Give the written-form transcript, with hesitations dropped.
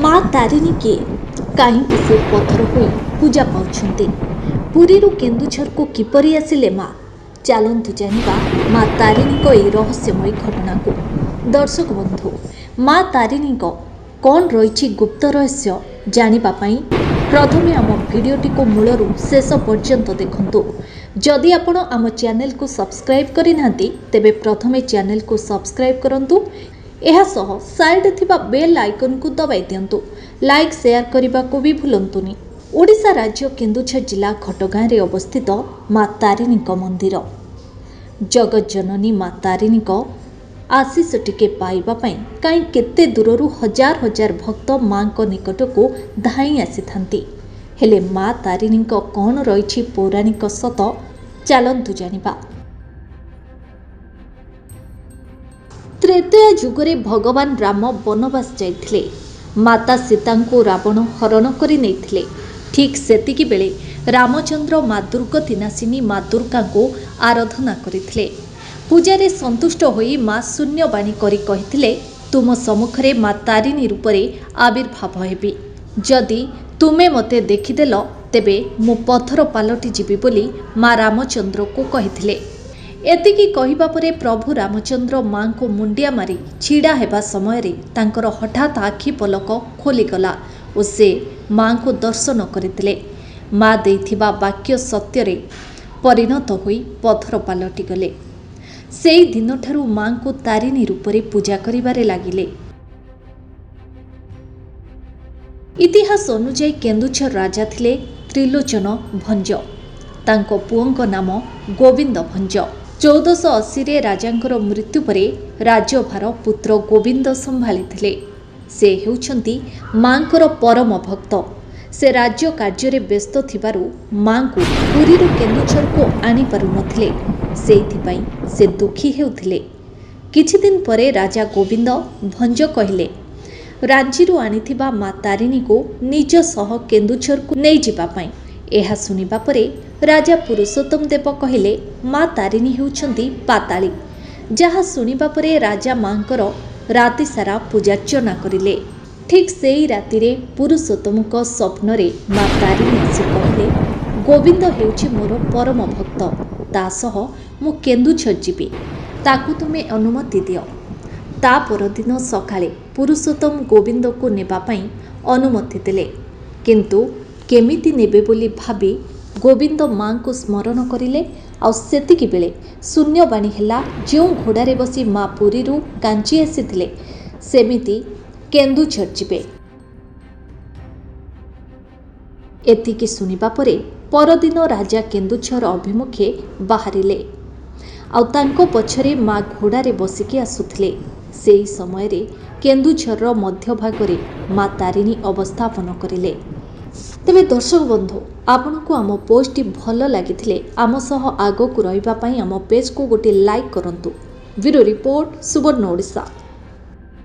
ମା ତାରିଣୀ କିଏ? କାହିଁକି ସେ ପଥର ହୋଇ ପୂଜା ପାଉଛନ୍ତି? ପୁରୀରୁ କେନ୍ଦୁଝରକୁ କିପରି ଆସିଲେ ମା? ଚାଲନ୍ତୁ ଜାଣିବା ମା ତାରିଣୀଙ୍କ ଏହି ରହସ୍ୟମୟୀ ଘଟଣାକୁ। ଦର୍ଶକ ବନ୍ଧୁ, ମା ତାରିଣୀଙ୍କ କ'ଣ ରହିଛି ଗୁପ୍ତ ରହସ୍ୟ ଜାଣିବା ପାଇଁ ପ୍ରଥମେ ଆମ ଭିଡ଼ିଓଟିକୁ ମୂଳରୁ ଶେଷ ପର୍ଯ୍ୟନ୍ତ ଦେଖନ୍ତୁ। ଯଦି ଆପଣ ଆମ ଚ୍ୟାନେଲକୁ ସବସ୍କ୍ରାଇବ୍ କରିନାହାନ୍ତି, ତେବେ ପ୍ରଥମେ ଚ୍ୟାନେଲକୁ ସବସ୍କ୍ରାଇବ୍ କରନ୍ତୁ। ଏହା ସହ ସାଇଡ଼୍ ଥିବା ବେଲ୍ ଆଇକନ୍କୁ ଦବାଇ ଦିଅନ୍ତୁ। ଲାଇକ୍, ସେୟାର କରିବାକୁ ବି ଭୁଲନ୍ତୁନି। ଓଡ଼ିଶା ରାଜ୍ୟ କେନ୍ଦୁଝର ଜିଲ୍ଲା ଘଟଗାଁରେ ଅବସ୍ଥିତ ମା ତାରିଣୀଙ୍କ ମନ୍ଦିର। ଜଗତଜନନୀ ମା ତାରିଣୀଙ୍କ ଆଶିଷ ଟିକେ ପାଇବା ପାଇଁ କାହିଁ କେତେ ଦୂରରୁ ହଜାର ହଜାର ଭକ୍ତ ମାଙ୍କ ନିକଟକୁ ଧାଇଁ ଆସିଥାନ୍ତି। ହେଲେ ମା ତାରିଣୀଙ୍କ କ'ଣ ରହିଛି ପୌରାଣିକ ସତ, ଚାଲନ୍ତୁ ଜାଣିବା। ତ୍ରେତୟା ଯୁଗରେ ଭଗବାନ ରାମ ବନବାସ ଯାଇଥିଲେ। ମାତା ସୀତାଙ୍କୁ ରାବଣ ହରଣ କରି ନେଇଥିଲେ। ଠିକ୍ ସେତିକି ବେଳେ ରାମଚନ୍ଦ୍ର ମା ଦୁର୍ଗତିନାଶିନୀ ମା ଦୁର୍ଗାଙ୍କୁ ଆରାଧନା କରିଥିଲେ। ପୂଜାରେ ସନ୍ତୁଷ୍ଟ ହୋଇ ମା ଶୂନ୍ୟବାଣୀ କରି କହିଥିଲେ, ତୁମ ସମ୍ମୁଖରେ ମା ତାରିଣୀ ରୂପରେ ଆବିର୍ଭାବ ହେବି। ଯଦି ତୁମେ ମୋତେ ଦେଖିଦେଲ, ତେବେ ମୁଁ ପଥର ପାଲଟି ଯିବି ବୋଲି ମା ରାମଚନ୍ଦ୍ରକୁ କହିଥିଲେ। ଏତିକି କହିବା ପରେ ପ୍ରଭୁ ରାମଚନ୍ଦ୍ର ମାଙ୍କୁ ମୁଣ୍ଡିଆ ମାରି ଛିଡ଼ା ହେବା ସମୟରେ ତାଙ୍କର ହଠାତ୍ ଆଖି ପଲକ ଖୋଲିଗଲା ଓ ସେ ମାଙ୍କୁ ଦର୍ଶନ କରିଥିଲେ। ମା ଦେଇଥିବା ବାକ୍ୟ ସତ୍ୟରେ ପରିଣତ ହୋଇ ପଥର ପାଲଟିଗଲେ। ସେଇ ଦିନଠାରୁ ମାଙ୍କୁ ତାରିଣୀ ରୂପରେ ପୂଜା କରିବାରେ ଲାଗିଲେ। ଇତିହାସ ଅନୁଯାୟୀ କେନ୍ଦୁଝର ରାଜା ଥିଲେ ତ୍ରିଲୋଚନ ଭଞ୍ଜ। ତାଙ୍କ ପୁଅଙ୍କ ନାମ ଗୋବିନ୍ଦ ଭଞ୍ଜ। 1480ରେ ରାଜାଙ୍କର ମୃତ୍ୟୁ ପରେ ରାଜ୍ୟଭାର ପୁତ୍ର ଗୋବିନ୍ଦ ସମ୍ଭାଳିଥିଲେ। ସେ ହେଉଛନ୍ତି ମାଙ୍କର ପରମ ଭକ୍ତ। ସେ ରାଜ୍ୟ କାର୍ଯ୍ୟରେ ବ୍ୟସ୍ତ ଥିବାରୁ ମାଙ୍କୁ ପୁରୀରୁ କେନ୍ଦୁଝରକୁ ଆଣିପାରୁନଥିଲେ। ସେଇଥିପାଇଁ ସେ ଦୁଃଖୀ ହେଉଥିଲେ। କିଛି ଦିନ ପରେ ରାଜା ଗୋବିନ୍ଦ ଭଞ୍ଜ କହିଲେ ରାଞ୍ଚିରୁ ଆଣିଥିବା ମା ତାରିଣୀକୁ ନିଜ ସହ କେନ୍ଦୁଝରକୁ ନେଇଯିବା ପାଇଁ। ଏହା ଶୁଣିବା ପରେ ରାଜା ପୁରୁଷୋତ୍ତମ ଦେବ କହିଲେ, ମା ତାରିଣୀ ହେଉଛନ୍ତି ପାତାଳୀ। ଯାହା ଶୁଣିବା ପରେ ରାଜା ମାଙ୍କର ରାତିସାରା ପୂଜାର୍ଚ୍ଚନା କରିଲେ। ଠିକ୍ ସେଇ ରାତିରେ ପୁରୁଷୋତ୍ତମଙ୍କ ସ୍ୱପ୍ନରେ ମା ତାରିଣୀ ଆସି କହିଲେ, ଗୋବିନ୍ଦ ହେଉଛି ମୋର ପରମ ଭକ୍ତ, ତା ସହ ମୁଁ କେନ୍ଦୁଝର ଯିବି, ତାକୁ ତୁମେ ଅନୁମତି ଦିଅ। ତା ପରଦିନ ସକାଳେ ପୁରୁଷୋତ୍ତମ ଗୋବିନ୍ଦକୁ ନେବା ପାଇଁ ଅନୁମତି ଦେଲେ। କିନ୍ତୁ କେମିତି ନେବେ ବୋଲି ଭାବି ଗୋବିନ୍ଦ ମାଙ୍କୁ ସ୍ମରଣ କରିଲେ, ଆଉ ସେତିକି ବେଳେ ଶୂନ୍ୟବାଣୀ ହେଲା, ଯେଉଁ ଘୋଡ଼ାରେ ବସି ମା ପୁରୀରୁ କାଞ୍ଚି ଆସିଥିଲେ, ସେମିତି କେନ୍ଦୁଝର ଯିବେ। ଏତିକି ଶୁଣିବା ପରେ ପରଦିନ ରାଜା କେନ୍ଦୁଝର ଅଭିମୁଖେ ବାହାରିଲେ, ଆଉ ତାଙ୍କ ପଛରେ ମା ଘୋଡ଼ାରେ ବସିକି ଆସୁଥିଲେ। ସେହି ସମୟରେ କେନ୍ଦୁଝରର ମଧ୍ୟଭାଗରେ ମା ତାରିଣୀ ଅବସ୍ଥାପନ କରିଲେ। ତେବେ ଦର୍ଶକ ବନ୍ଧୁ, ଆପଣଙ୍କୁ ଆମ ପୋଷ୍ଟଟି ଭଲ ଲାଗିଥିଲେ ଆମ ସହ ଆଗକୁ ରହିବା ପାଇଁ ଆମ ପେଜକୁ ଗୋଟିଏ ଲାଇକ୍ କରନ୍ତୁ। ବ୍ୟୁରୋ ରିପୋର୍ଟ, ସୁବର୍ଣ୍ଣ ଓଡ଼ିଶା।